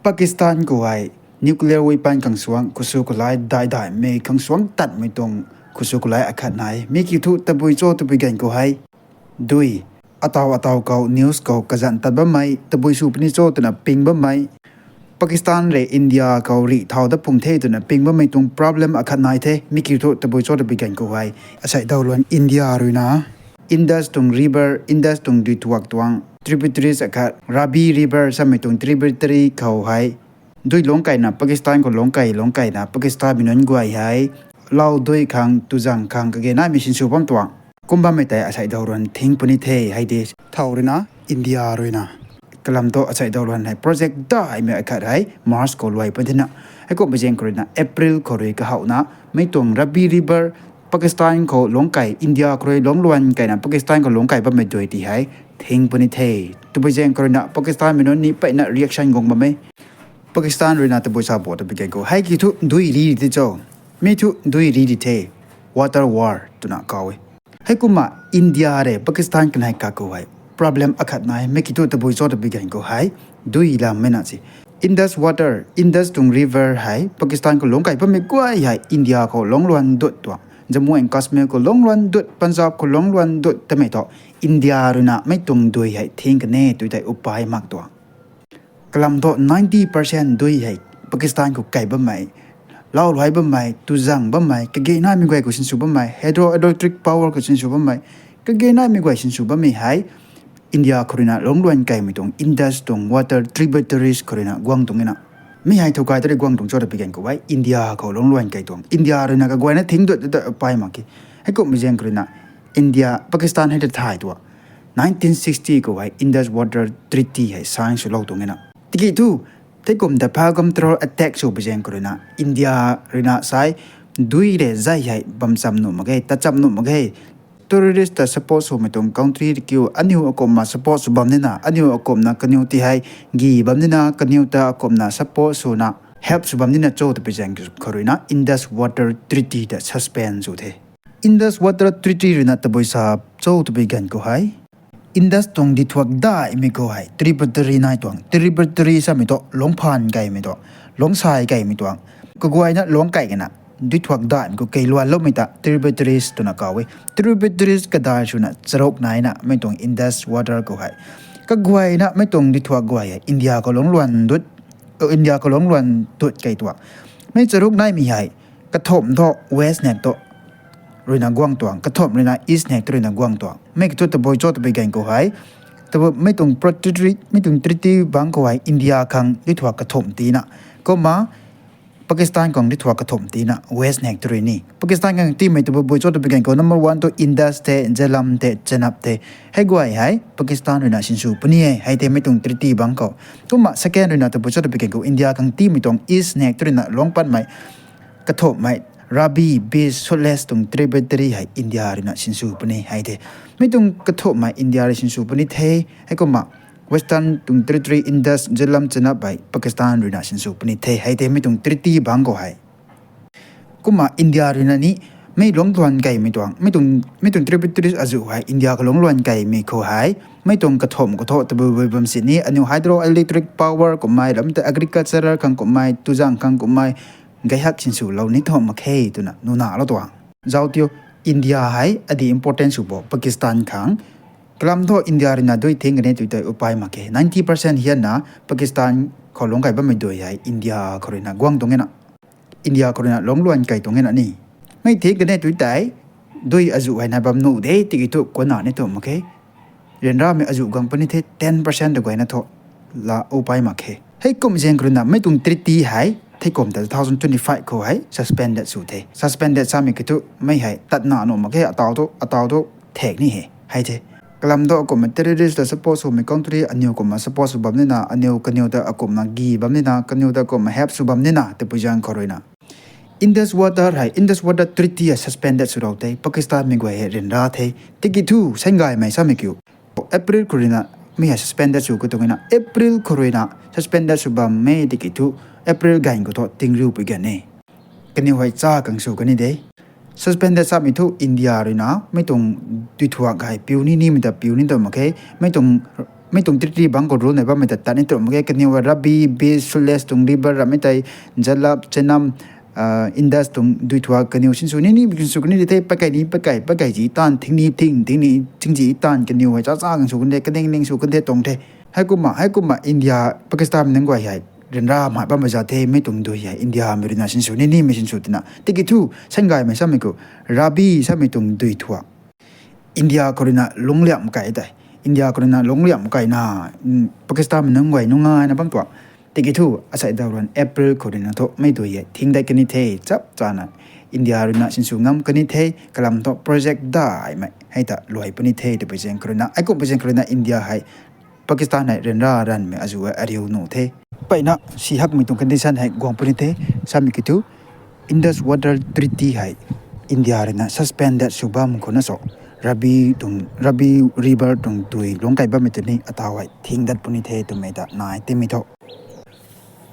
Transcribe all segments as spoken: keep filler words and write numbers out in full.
Pakistan khou hei nuclear weapon khang suang, khusu khou lai daih daihmei khang suang tatmei tuang khusu khou lai akhat nai. Mi kiu thu tabui cho tabui ganv khou hei dui, ataw ataw khou news khou kazanc tat bammei, tabui sw puni cho twna ping bammei, Pakistan rui India khou rih thau dat phung the twna ping bammei tuang problem akhat nai the. Mi kiu thu tabui cho tabui ganv khou hei asei daw luan India ruina Indus tuang river, Indus tuang duithuak tuang tributaries akhat Ravi River samei tuang tributary khou hei dui lungc kaina, Pakistan khou lungc kai, lungc kaina Pakistan mei nunc guay hei lau dui khang, tuzang khang kage naimei sinsw bam tuang kum bammei tei asei daw ruan thing puni the hei de. Thau ruina India ruina kalam thu asei daw ruan hei project daihmei akhat hei March khou luai pun thena, heikumhmei zaeng khou ruina April khou rui kahowna mei tuang Ravi River Pakistan khou lungc kai, India khou rui lungc luan kaina Pakistan khou lungc kai bammei dui ti hei thing puni the. Tabui zaeng khou ruina Pakistan mei nunc ni peyna reaction guang bam e. Pakistan ruina tabui sa bo tabui ganv khou hei kiu thu dui ri di cho, mi thu dui ri di the, water war twna kaw e. Heikumna India rui Pakistan kanei kakhou hei problem akhat nai. Mi kiu thu tabui cho tabui ganv khou hei dui lammei na se, Indus water, Indus tuang river hei Pakistan khou lungc kai bammei guay hei India khou lungc luan dut tuang, Jammu and Kashmir khou lungc luan dut, Punjab khou lungc luan dut tamei thu India ruina mei tuang dui hei thing kan e tui tei upai mak tuang. Kalam thu ninety percent dui hei Pakistan khou kai bammei, lau luai bammei, tuzang bammei, kage naimei guay khou sinsw bammei, hydroelectric power khou sinsw bammei, kage naimei guay sinsw bammei hei India khou ruina lungc luan kaimei tuang Indus tuang water tributaries khou ruina guang tuang e na. Mi hei thowkai ta rui guang tuang cho tabui ganv khou hei India khou lungc luan kai tuang, India ruina kaguayna thing dut ta pai mak khe. Heikumhmei zaeng khou ruina India, Pakistan hei ta thay tuang nineteen sixty khou hei Indus Water Treaty hei sign swlou tuang e na. Tiki thu theikum ta Pahalgam terror attack sw pui zaeng khou ruina India ruina sai dui rui zai hei bam cham nuh mak ge, ta cham nuh mak ge. Terrorist ta support swmei tuang country kiu aniu akumna support sw bam nina, aniu akumna kaniw ti hei gi bam nina, kaniw ta akumna support swna help sw bam nina cho tabui zaeng khou ruina Indus Water Treaty ta suspend sw the. Indus Water Treaty ruina tabui sa cho tabui ganv khou hei Indus tuang duithuak daihmei khou hei tributary nai tuang, tributary samei thu lungc phaan kaimei tuang, lungc sai kaimei tuang, kaguayna lungc kai kana duithuak daihmei khou kei luanloumei ta tributaries twna kaw e. Tributaries kadai swna charuk naina mei tuang Indus Water khou hei kaguayna mei tuang duithuak guay hei India khou lungc luan dut, India khou lungc luan dut kei tuang. Mei charuk naimei hei kathumh thu West Nile tu ruina guang tuang, kathumh ruina East Nile tu ruina guang tuang. Mi kiu thu tabui cho tabui ganv khou hei, tabui mei tuang treaty, mei tuang treaty bangc khou hei India khang duithuak kathumh tina, kumna Pakistan khang duithuak kathumh tina West Nile tu rui ni. Pakistan khang tiimei tabui bui cho tabui ganv khou number one tu Indus the, Jhelum the, Chenab the. Hei guay hei Pakistan ruina sinsw puni e, hei the mei tuang treaty bangc khou. Kumna second ruina tabui cho tabui ganv khou India khang tiimei tuang East Nile tu ruina lungc patmei kathumhmei Ravi, Bias, Sutlej tuang tributary hei India ruina sinsw puni hei the. Mi tuang kathumhmei India rui sinsw puni the. Heikumna Western tuang territory Indus, Jhelum, Chenab hei Pakistan ruina sinsw puni the hei the mei tuang treaty bangc khou hei. Kumna India ruina ni mei lungc luan kaimei tuang, mei tuang, mei tuang tributaries azuh hei India khou lungc luan kaimei khou hei mei tuang kathumh khou thu tabui bui bam sini aniu hydroelectric power kummei, lam ta agricultural khang kummei, tuzang khang kummei, gay hak sinswlou ni thu mak khe twna nunalou tuang. Zauc tiu, India hei adi important sw bo Pakistan khang. Kalam thu India ruina dui thing kani tui tei upai mak khe. Ninety percent hianna Pakistan khou lungc kai bammei dui hei India khou ruina guang tuang e na. India khou ruina lungc luan kai tuang e na ni. Mei thing kani tui tei dui azuh hei nai bam nuh de tiki thu kuna ni thu mak khe. Ryanramei azuh guang puni the ten percent ta guayna thu la upai mak khe. Heikum zaeng khou ruina mei tuang treaty hei theikum ta two thousand twenty-five khou hei suspended sw the. Suspended samei kiu thu mei hei tatna nuh mak khe, ataw thu, ataw thu thek ni he hei the. Kalam thu akumna terrorist ta support swmei country aniu kumna support sw bam nina, aniu kaniw ta akumna gi bam nina, kaniw ta akumna help sw bam nina tabui zaeng khou ruina Indus Water hei, Indus Water Treaty hei suspended swlou the, Pakistanmei guay hei ryanra the. Tiki thu saenggaymei samei kiu April khou ruina mi hei suspended sw khou tuang e na, April khou ruina suspended sw bammei tiki thu April ganv khou thu tingriupui ganv e. Kaniw hei cha khang sw kani de. Suspended samei thu India ruina mei tuang duithuak hei piu ni nimei ta piu ni tw mak khe, mei tuang Mi tuang treaty bangc khou rule nai bammei ta tat ni tw mak ge. Kaniw hei Ravi, Beas, Sutlej tuang river ramei tei, Jhelum, Chenab, Indus tuang dui thuak kaniw sinsw ni nimei sinsw kani di the, pakai ni pakai, pakai zi taanv, thing ni thing, thing ni thing zi taanv, kaniw hei cha cha kan sw kan the, kaning ning sw kan the tuang the. Heikumna, heikumna India, Pakistan mei nunc guay hei ryanra mai bammei za the, mi tuang dui hei Indiamei ruina sinsw ni nimei sinsw twna tiki thu, sangaymei samei khou, Ravi samei tuang dui thuak India khou ruina lungcliam kai tei, India khou ruina lungcliam kaina, Pakistan mei nunc guay nungaina bam tuang. Tiki thu, asei daw ruan April khou ruina thu mei dui hei thing dat kani the, chap chana India ruina sinsw ngam kani the, kalam thu project daihmei hei ta luai puni the twpui zaeng khou ruina, heikumhpui zaeng khou ruina India hei Pakistan hei ryanra ranvmei azuh e ariu nuh the. Mpeyna si hakmei tuang condition hei guang puni the, samei ki thu, Indus Water Treaty hei India ruina suspended sw bam khou na so, Ravi tuang, Ravi river tuang dui lungc kai bammei tei ni ataw hei thing dat puni the twmei ta nai timei tho.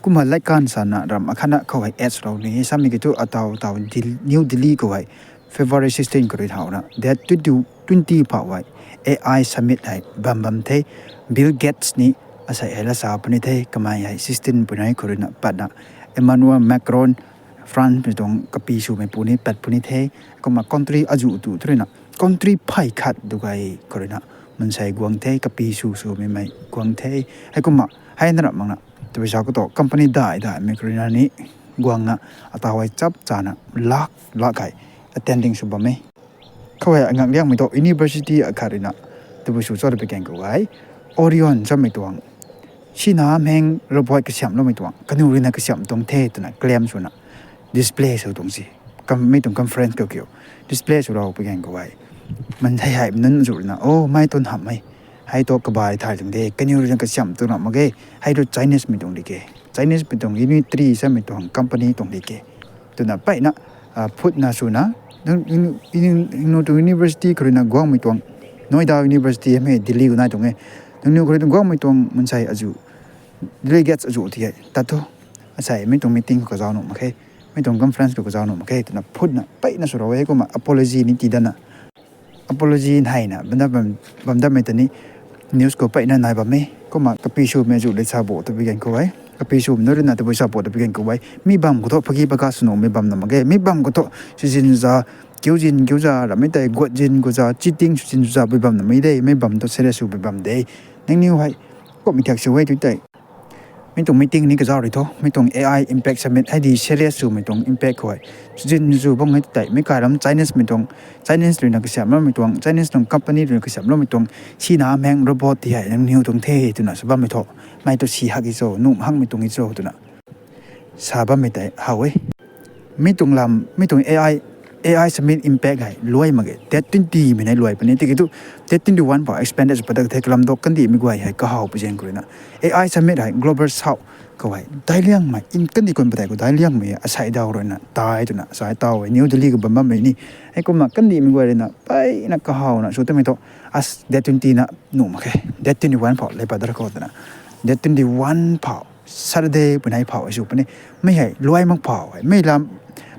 Kumna latkanv sana ram akhatna khou hei ads rou ni samei ki thu ataw taw Dil-, New Delhi khou hei February sixteen khou rui thauna date twenty, twenty phau hei A I summit hei bam bam the. Bill Gates ni asei hei la sa puni the, kamei hei sixteen puni khou ruina patna Emmanuel Macron, France mei tuang kapi swmei pu ni pat puni the. Kumna country azuh tu thu ruina, country phey khat dugay khou ruina mansei guang the, kapi sw swmei mei guang the. Heikumna, hei na ram makna twpui sa khou thu company dai daimei khou ruina ni guangna, ataw hei chap chana lak lak hei attending sw bam e. Khou hei angak liangmei thu university akhat ruina twpui sw cho twpui gan khou hei, Orion samei tuang, sina mheng robot kasiamhloumei tuang, kaniw ruina kasiamh tuang the twna claim swna display sw tuang si, mi tuang conference khou kiu display sw rou pui gan khou hei, mansei hei nunc zu ruina, o, mei tuang hamh e, hei thu kabai thay tuang de, kaniw ruina kasiamh tuang ram mak ge, hei thu Chinese mei tuang di ke, Chinese mei tuang unitary samei tuang company tuang di ke, twna mpeyna phutna swna, nangniw tuang university khou ruina guangmei tuang, Noida University hei Delhi khou nai tuang e, nangniw khou ruina guangmei tuang mansei azuh, delegates azuh ti hei tat thu, asei mi tuang meeting khou kazauh nuh mak khe, mi tuang conference khou kazauh nuh mak khe twna phutna mpeyna sw rou e. Kumna apology ni tii datna, apology nheina bam datmei ta ni news khou mpeyna nai bam e. Kumna kapi swmei azuh le sa bo twpui gan khou hei, kapi swmei nunc ruina twpui sa bo twpui gan khou hei, mi bam khou thu phagi paga sw nuhmei bam na mak ge, mi bam khou thu sizin za, kiuzin kiuza ramei tei, guatzin guaza, cheating swzin swza pui bam na mei de, mi bam thu serious sw pui bam de. Nangniw hei kummei thiak sw e tu tei, mi tuang meeting ni kazauh rui tho, mi tuang A I impact summit hei di serious swmei tuang impact khou hei, sizin zu bang hei tei, mi kai ram Chinese mei tuang, Chinese ruina kasiamhloumei tuang, Chinese tuang company ruina kasiamhloumei tuang, sina mheng robot ti hei nangniw tuang the twna sa bammei tho, mei tu si hak i cho, nuh hakmei tuang i cho twna sa bammei tei how e. Mi tuang lam, mi tuang A I, A I summit impact hei luai mak ge, date twenty mei nei luai puni, tiki thu date twenty one phau expanded sw padak the, kalam thu kandihmei guay hei kahaw pui zaeng khou ruina, A I summit hei Global South khou hei daic liangmei, kandih kun padeih khou daic liangmei asei daw ruina tai twna sa taw e, New Delhi khou bam bammei ni. Heikumna kandihmei guay ruina mpeyna kahawna sw tamei thu, as date twenty na nuh mak khe, date twenty one phau le padak khou twna, date twenty one phau Saturday puni phau hei sw puni, mei hei luai mak phau hei, mei lam,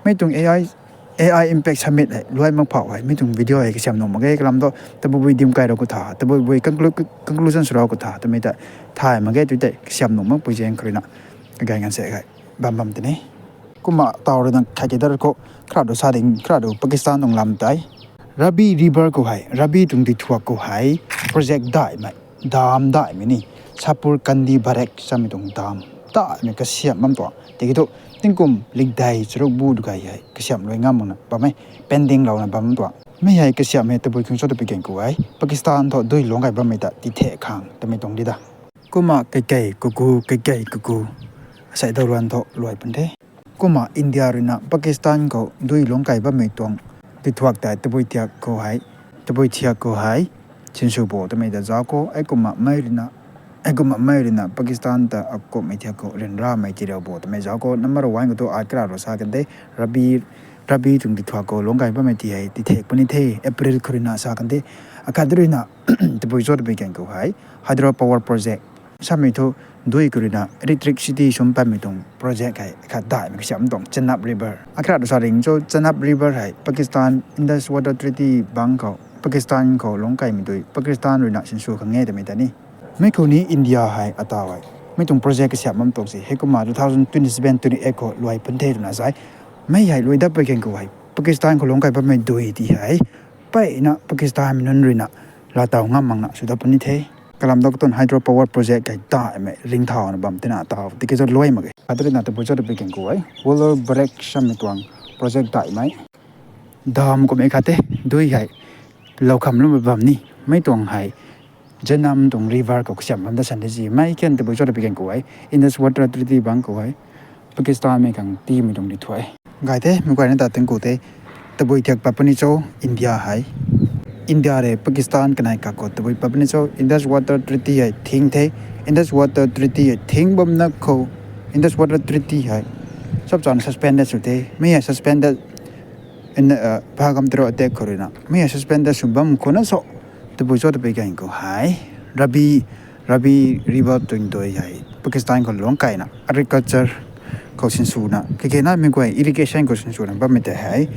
mei tuang A I, A I impact summit hei luai mak phau hei, mi tuang video hei kasiamh nuh mak ge, kalam thu tabui bui dim kai rou khou tha, tabui bui conclusion sw rou khou tha twmei ta thay mak ge, tu tei kasiamh nuh mak pui zaeng khou ruina kagay nganv se hei bam bam tini. Kumna taw ruina khat kei dat khou, kara du sa ding, kara du Pakistan tuang lam tei, Ravi river khou hei, Ravi tuang dui thuak khou hei project daihmei, dam daihmei ni, Sapur Kandi Barrage samei tuang dam daihmei kasiamh bam tuang, tiki thu tingkum likdei charuk bu dugay hei kasiamh luai ngam makna bam e, pending louna bam tuang. Mi hei kasiamh hei tabui khang cho twpui gan khou hei, Pakistan thu dui lungc kai bammei ta tithek khang twmei tuang di da. Kumna keikei kuku, keikei kuku, asei daw ruan thu luai pun the. Kumna India ruina Pakistan khou dui lungc kai bammei tuang dui thuak tei tabui thiak khou hei, tabui thiak khou hei sinsw bo twmei ta zauc khou, heikumna mei ruina, heikumna mei ruina Pakistan ta akumhmei thiak khou ryanramei tirau bo twmei zauc khou, number one khou thu ai kara rou sa kan the, Ravi, Ravi tuang dui thuak khou lungc kai bammei ti hei tithek puni the, April khou ruina sa kan the. Akhat ruina tabui cho twpui gan khou hei, hydro power project samei thu, dui khou ruina electricity sum patmei tuang project hei khat daihmei kasiamh tuang, Chenab River. Akhat du sa ring cho, Chenab River hei Pakistan Indus Water Treaty bangc khou, Pakistan khou lungc kaimei dui, Pakistan ruina sinsw khang e twmei ta ni. Mi khou ni India hei ataw hei, mi tuang project kasiam bam tuang si heikumna two thousand twenty seven twenty eight khou luai pun the twna sai. Mi hei luai dat pui gan khou hei Pakistan khou lungc kai bammei dui ti hei mpeyna Pakistanmei nunc ruina laataw ngam makna sw dat puni the. Kalam da katun hydro power project hei daihmei ringcthauna bam tina ataw tiki cho luai mak ge. Khatruina tabui cho ta pui gan khou hei Wheeler Barrage samei tuang project daihmei dam kummei khat the. Dui hei lou kham lum bam ni, mi tuang hei Jhelum tuang river khou kasiam bam da san de si. Mi kan tabui cho ta pui gan khou hei Indus Water Treaty bang khou hei Pakistanmei khang tiimei tuang di thuai gay the. Mi guayna ta tingku the. Tabui thiak pat puni cho India hei, India rui Pakistan kanei kak khou tabui pat puni cho Indus Water Treaty hei thing the. Indus Water Treaty hei thing bamna khou Indus Water Treaty hei chapchana suspended sw the. Mi hei suspended Phalgam terror attack khou ruina mi hei suspended sw bam khou na so, tabui cho ta pui gan khou hei Ravi, Ravi River tuang dui hei Pakistan khou lungc kaina agriculture khou sinswna kikena mi guay irrigation khou sinswna bammei tei hei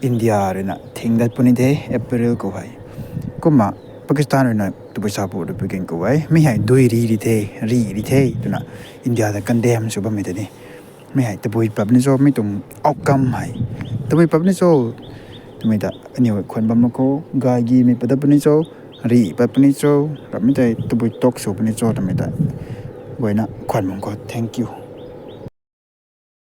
India ruina thing dat puni the April khou hei. Kumna Pakistan ruina tabui sa pu ta pui gan khou hei mi hei dui ri ri the, ri ri the twna India ta condemn sw bammei tei ni mi hei tabui pat puni cho mi tuang outcome hei tabui pat puni cho twmei ta aniw khwan bam mak khou gay gimei pat dat puni cho, ri pat puni cho, ramei tei tabui talk sw puni cho twmei ta guayna khwan bam khou thank you.